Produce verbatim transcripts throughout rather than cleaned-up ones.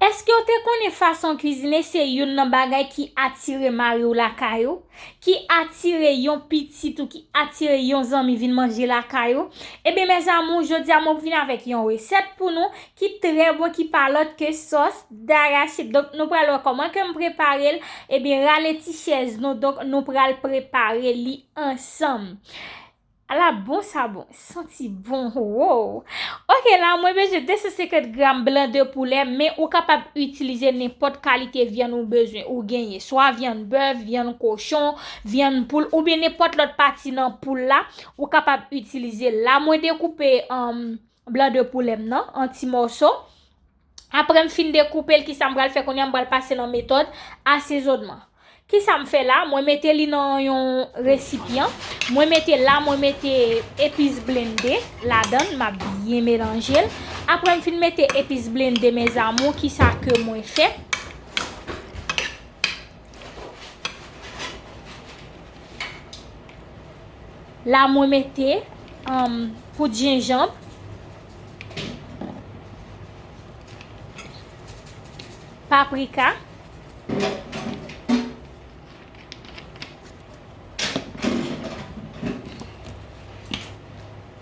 Èske w te konnen fason w kwizine se youn nan bagay ki atire mari w lakay ou, ki atire yon pitit ou, ki atire yon zanmi vin manje lakay ou? Ebyen, mes amours, jodi a mwen vin avèk yon resèt pou nou ki trè bon, ki pa lòt ke sòs darachid. Donk, nou pral wè kòman ke m prepare l. Ebyen, rale ti chèz nou, donk nou pral prepare li ansanm. Ala bon sa bon, santi bon, wow! Ok, la mwen bezwen de san senkant gram blan de poulè, men ou kapab itilize nenpòt kalite vyann ou bezwen, ou genyen. Swa vyann bèf, vyann kochon, vyann poul, oubyen nenpòt lòt pati nan poul la, ou kapab itilize l. La mwen dekoupe, um, blan de poulè m nan an ti mòso. Apre m fin dekoupe l, kisa m pral fè kounye a? M pral pase nan metòd asezonman. Kisa m fè la? Mwen mete li nan yon resipyan. Mwen mete la, mwen mete epis blende ladan l, m ap byen melanje l. Apre m fin mete epis blende, mes amours, kisa ke mwen fè? La mwen mete, um, poud jenjanm, paprika.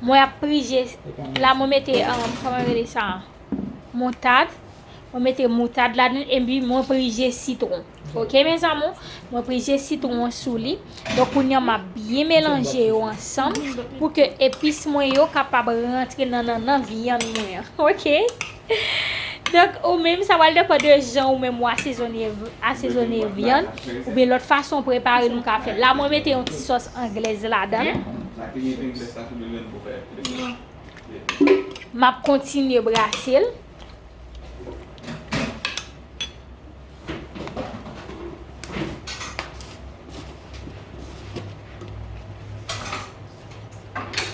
Mwen ap prije, la mwen mete, um, kòman rele sa? Moutad. Mwen mete moutad ladan l, epi mwen prije sitwon. Ok, mes amours? Mwen prije sitwon an sou li. Donk, kounye a, m ap byen melanje yo ansanm pou ke epis mwen yo kapab rantre nan, nan, nan vyann mwen an. Ok? Donk, ou menm, sa pral depann de jan ou menm ou asezone, asezone vyann, oubyen lòt fason prepare nou ka fè. La, mwen mete yon ti sòs anglèz ladan l. M ap kontinye brase l.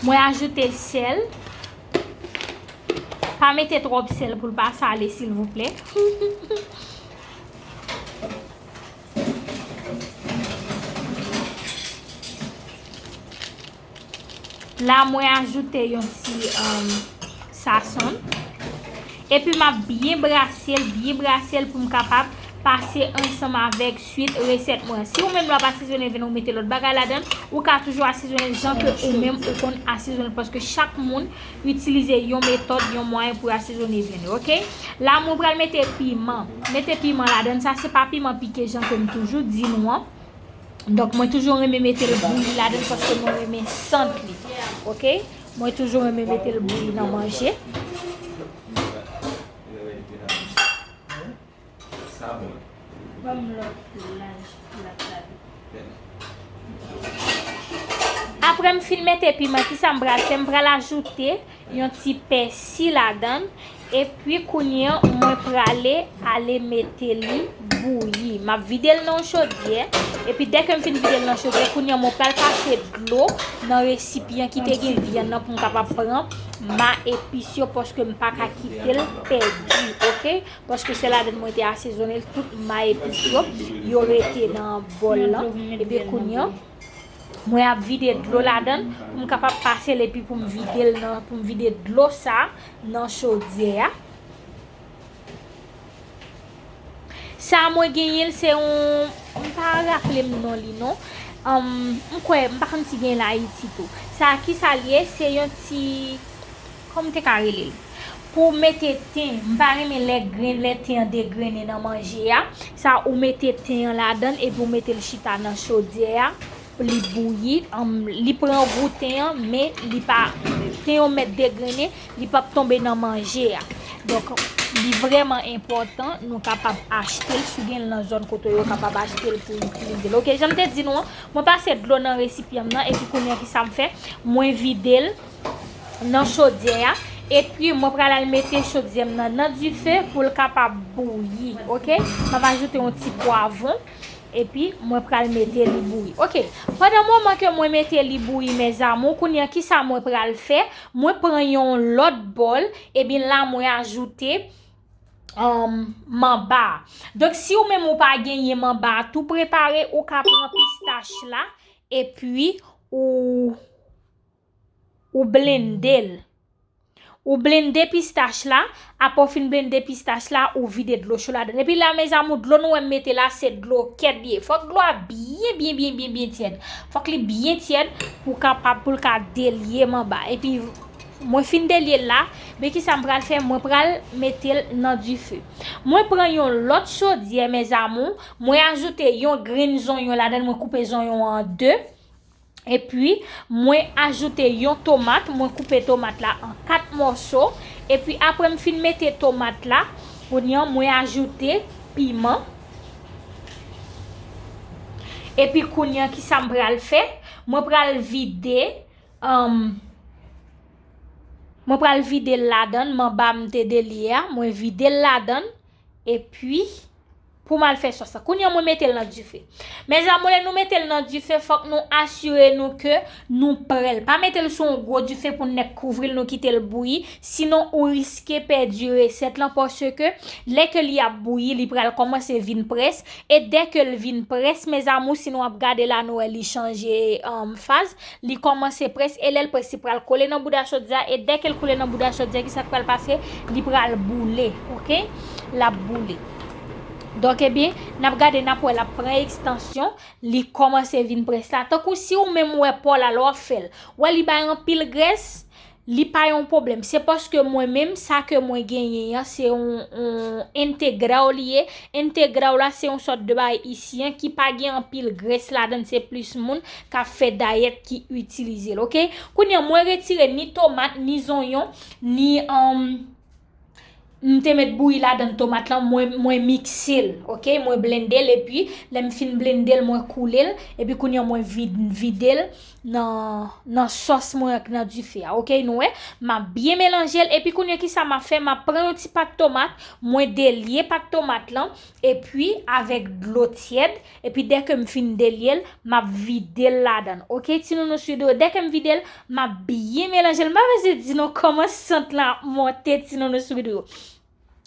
Mwen ajoute sèl. Pa mete twòp sèl pou l pa sale, silvouplè. La, mwen ajoute yon ti, um, sazon. Epi m ap byen brase l, byen brase l pou m kapab pase ansanm avèk swit resèt mwen. Si ou menm la w ap asezone vyann ou mete lòt bagay ladan l, ou ka toujou asezone l jan ke ou menm ou konn asezone l, paske chak moun itilize yon metòd, yon mwayen pou asezone vyann yo, ok? La, mwen pral mete piman. Mete piman ladan l, sa se pa piman pike jan ke m toujou di nou an. Donk, mwen toujou renmen mete l bouyi ladan l paske mwen renmen sant li. Ok? Mwen toujou renmen mete l bouyi nan manje. Apre m fin mete piman, kisa m pral fè? M pral ajoute yon ti pèsi ladan l. Epi kounye a, mwen prale ale mete li bouyi. M ap vide l nan yon chodyè. Epi dèke m fin vide l nan chodyè, kounye a, mwen pral pase dlo nan resipyan ki te gen vyann nan pou m kapab pran ma epis yo, paske m pa ka kite l pèdi, ok? Paske se ladan mwen te asezone l, tout ma epis yo, yo rete nan bòl lan. Epi kounye a, mwen ap vide dlo ladan l pou m kapab pase l epi pou m vide l nan, pou m vide dlo sa nan chodyè a. Sa mwen genyen l se yon, m pa raple m non li non. Anm, m kwè, m pa konn si genyen l Ayiti tou. Sa kisa l ye? Se yon ti, kòman m te ka rele l? Pou mete ten, m pa renmen lè grenn, lè ten an degrennen nan manje a. Sa ou mete ten an ladan l epi ou mete l chita nan chodyè a. Li bouyi, anm, li pran gou ten an, men li pa, ten yo mèt degrennen, li p ap tonbe nan manje a. Donk, li vrèman enpòtan, nou kapab achte l, si w gen l nan zòn kote w ye, w kapab achte l pou w itilize l. Ok, jan m te di nou an, mwen pase dlo nan resipyan m nan, epi kounye a kisa m fè? Mwen vide l nan chodyè a, epi mwen pral al mete chodyè m nan nan dife pou l kapab bouyi, ok? M ap ajoute yon ti pwavwon. Epi, mwen pral mete li bouyi. Ok, pandan moman ke mwen mete li bouyi, mes amours, kounye a, kisa mwen pral fè? Mwen pran yon lòt bòl, ebyen la, mwen ajoute, um, manba. Donk, si ou menm ou pa genyen manba tou prepare, ou ka pran pistach la, epi ou, ou blende l. ou blende pistach la, apre w fin blende pistach la, ou vide dlo cho ladan. Epi la, mes amours, dlo nou wè m mete la, se dlo kèd li ye. Fòk dlo a byen, byen, byen, byen, byen tyèd. Fòk li byen tyèd pou kapab, pou l ka delye m anba. Epi, mwen fin delye l la, men kisa m pral fè? Mwen pral mete l nan dife. Mwen pran yon lòt chodyè, mes amours, mwen ajoute yon grenn zonyon ladan l, mwen koupe zonyon an de. Epi, mwen ajoute yon tomat, mwen koupe tomat la an kat mòso. Epi, apre m fin mete tomat la, kounye a, mwen ajoute piman. Epi, kounye a, kisa m pral fè? Mwen pral vide, um, mwen pral vide l ladan, m anba m te delye a, mwen vide l ladan. Epi, pou m al fè sòs la. Kounye a, mwen mete l nan dife. Mes amours, lè nou mete l nan dife, fòk nou asire nou ke nou prè l. Pa mete l sou yon gwo dife pou nèk kouvri l, nou kite l bouyi. Sinon, ou riske pèdi resèt lan, paske lè ke li ap bouyi, li pral kòmanse vin près. E dè ke l vin près, mes amours, si nou ap gade la, nou wè li chanje, um, faz. Li kòmanse près, e lè l près, li pral kole nan bouda chodyè a, e dè ke l kole nan bouda chodyè a, kisa k pral pase? Li pral boule, oke? L ap boule. Donk, ebyen, n ap gade, n ap wè, l ap pran ekstansyon, li kòmanse vin près la. Tankou si ou menm wè pa w la, lè w ap fè l, w wè li bay anpil grès, li pa yon pwoblèm. Se paske mwen menm, sa ke mwen genyen an, se yon, yon entegral li ye. Entegral la, se yon sòt de bagay isi an ki pa gen anpil grès ladan l, se plis moun k ap fè dayèt ki itilize l, oke? Kounye a, mwen retire ni tomat, ni zonyon, ni, um, m te met bouyi ladan tomat lan, mwen, mwen mikse l, oke? Mwen blende l, epi lè m fin blende l, mwen koule l, epi kounye a, mwen vid-, vide l nan, nan sòs mwen an k nan dife a, oke? Nou wè, m ap byen melanje l, epi kounye a, kisa m ap fè? M ap pran yon ti pat tomat, mwen delye pat tomat lan, epi avèk dlo tyèd, epi dè ke m fin delye l, m ap vide l ladan l. Oke, ti nounours Widoo, dè ke m vide l, m ap byen melanje l. M pa bezwen di nou kòman sant lan ap monte, ti nounours Widoo.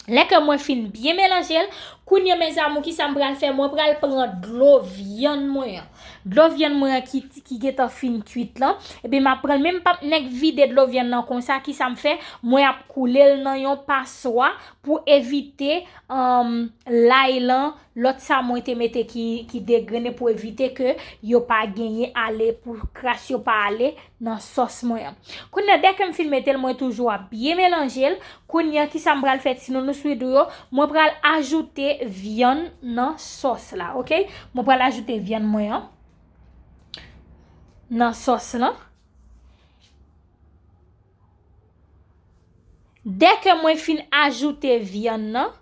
Lè ke mwen fin byen melanje l, kounye a, mes amours, kisa m pral fè? Mwen pral pran dlo vyann mwen an. Dlo vyann mwen an ki, ki gentan fin kuit lan. Epi m ap pran l, men m p ap nèk vide dlo vyann nan konsa, kisa m fè? Mwen ap koule l nan yon paswa pou evite, um, lay lan, lòt sa mwen te mete ki, ki degrennen pou evite ke yo pa genyen ale, pou kras yo pa ale nan sòs mwen an. Kounye a, dè ke m fin mete l, mwen toujou ap byen melanje l. Kounye a, kisa m pral fè, ti nounours Widoo yo? Mwen pral ajoute vyann nan sòs la, oke? Mwen pral ajoute vyann mwen an nan sòs lan. Dè ke mwen fin ajoute vyann nan,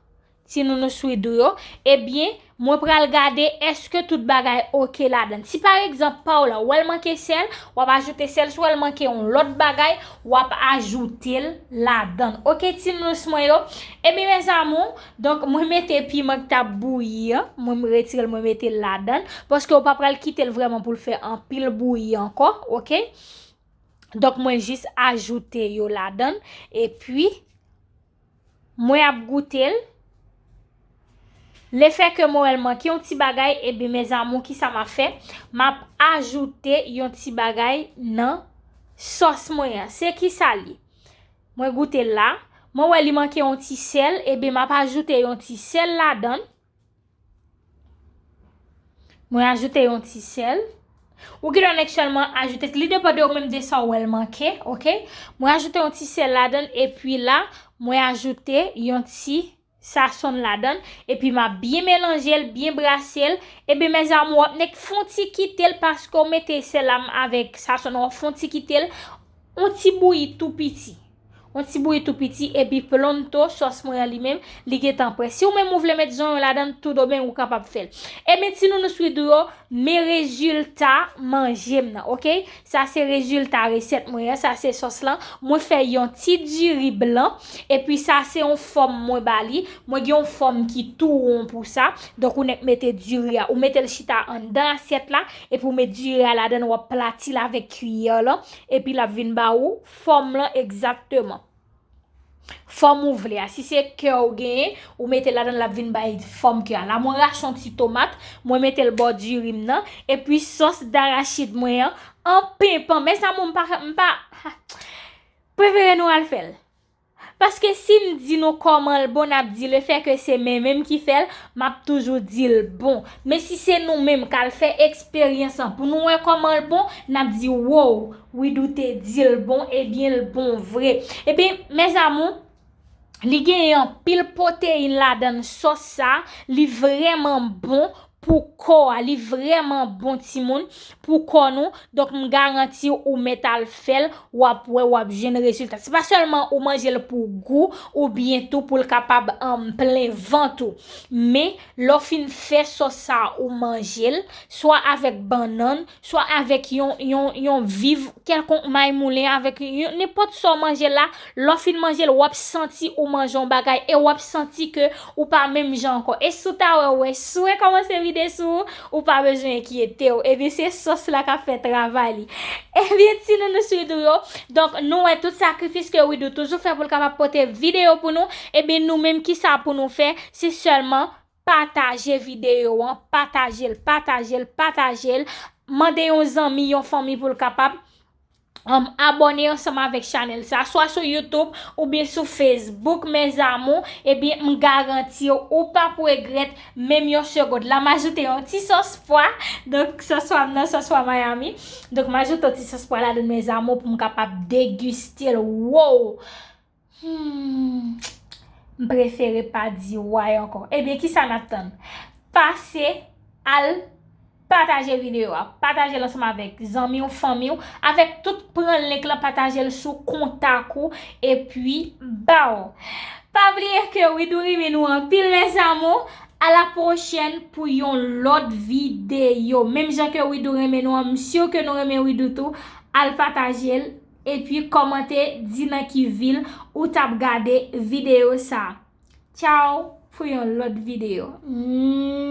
ti nounours Widoo yo, ebyen, mwen pral gade èske tout bagay oke ladan l. Si pa egzanp pa w la, w wè l manke sèl, w ap ajoute sèl. Si w wè l manke yon lòt bagay, w ap ajoute l ladan l. Oke, ti nounours mwen yo? Ebyen, mes amours, donk, mwen mete piman k t ap bouyi an, mwen retire l, mwen mete l ladan l, paske w pa pral kite l vrèman pou l fè anpil bouyi ankò, oke? Donk, mwen jis ajoute yo ladan l, epi mwen ap goute l. Lefètke mwen wè l manke yon ti bagay, ebyen, mes amours, kisa m ap fè? M ap ajoute yon ti bagay nan sòs mwen an. Se kisa l ye? Mwen goute l la. Mwen wè li manke yon ti sèl, ebyen, m ap ajoute yon ti sèl ladan l. Mwen ajoute yon ti sèl. Ou gen dwa nèk sèlman ajoute, li depann de ou menm de sa w wè l manke, oke? Mwen ajoute yon ti sèl ladan l, epi la, mwen ajoute yon ti sazon ladan l, epi m ap byen melanje l, byen brase l. Ebyen, mes amours, w ap nèk fè yon ti kite l, paske w mete sèl la avèk sazon, w ap fè yon ti kite l, yon ti bouyi tou piti. Yon ti bouyi tou piti, epi pronto, sòs mwen an li menm, li gentan prè. Si w menm ou vle met zonyon ladan l, tout de menm ou kapab fè l. Ebyen, ti nounours Widoo yo, men rezilta manje m nan, oke? Sa se rezilta resèt mwen an, sa se sòs lan. Mwen fè yon ti diri blan, epi sa se yon fòm mwen ba li. Mwen gen yon fòm ki tou won pou sa. Donk, ou nèk mete diri a, ou mete l chita anndan asyèt la, epi ou met diri a ladan l, w ap plati l avèk kiyè lan, epi l ap vin ba ou fòm lan egzakteman. Fòm ou vle a. Si se kè ou genyen, ou mete ladan l, l ap vin bay fòm kè a. La, mwen rache yon ti tomat, mwen mete l bò diri m nan, epi sòs darachid mwen an, an penpan. Mes amours, m pa, m pa, prefere nou al fè l. Paske si m di nou kòman l bon, n ap di lefètke se men menm ki fè l, m ap toujou di l bon. Men si se nou menm k al fè eksperyans lan pou nou wè kòman l bon, n ap di, wow, Widoo te di l bon, ebyen l bon vre. Ebyen, mes amours, li genyen anpil pwoteyin ladan l, sòs sa, li vrèman bon pou kò a, li vrèman bon timoun pou kò nou. Donk m garanti w, ou mèt al fè l, w ap wè, w ap jwenn rezilta. Se pa sèlman ou manje l pou gou oubyen tou pou l kapab um, plen vant ou. Men lè w fin fè sòs sa, ou manje l swa avèk bannann, swa avèk yon, yon, yon viv kèlkonk may moulen, avèk yon, nenpòt sa w manje la, lè w fin manje l, w ap santi ou manje yon bagay e w ap santi ke ou pa menm jan ankò. E si w ta wè, wè, si w rekòmanse vide sou ou, ou pa bezwen enkyete w. Ebyen, se sòs la k ap fè travay li. Ebyen, ti nounous Widoo yo, donk, nou wè tout sakrifis ke Widoo toujou fè pou l kapab pote videyo pou nou. Ebyen, nou menm, kisa pou nou fè? Se sèlman pataje videyo an, pataje l, pataje l, pataje l. Mande yon zanmi, yon fanmi pou l kapab um, abòne ansanm avèk chanèl sa, swa sou YouTube oubyen sou Facebook, mes amours, ebyen, m garanti w, ou p ap regrèt menm yon segond. La, m ajoute yon ti sòs pwa, donk sòs pwa m nan, sòs pwa Miami. Donk, m ajoute yon ti sòs pwa ladan, mes amours, pou m kapab degiste l. Wow! Hmm, m prefere pa di way ankò. Ebyen, kisa n ap tann? Pase al pataje videyo a. Pataje l ansanm avèk zanmi w, fanmi w, avèk tout, pran link lan, pataje l sou kontak ou, epi ba w. Pa bliye ke Widoo renmen nou anpil, mes amours. A la pwochèn pou yon lòt videyo. Menm jan ke Widoo renmen nou an, m si ke nou renmen Widoo tou. Al pataje l, epi kòmante, di nan ki vil ou t ap gade videyo sa. Tchaw, pou yon lòt videyo. Mwah.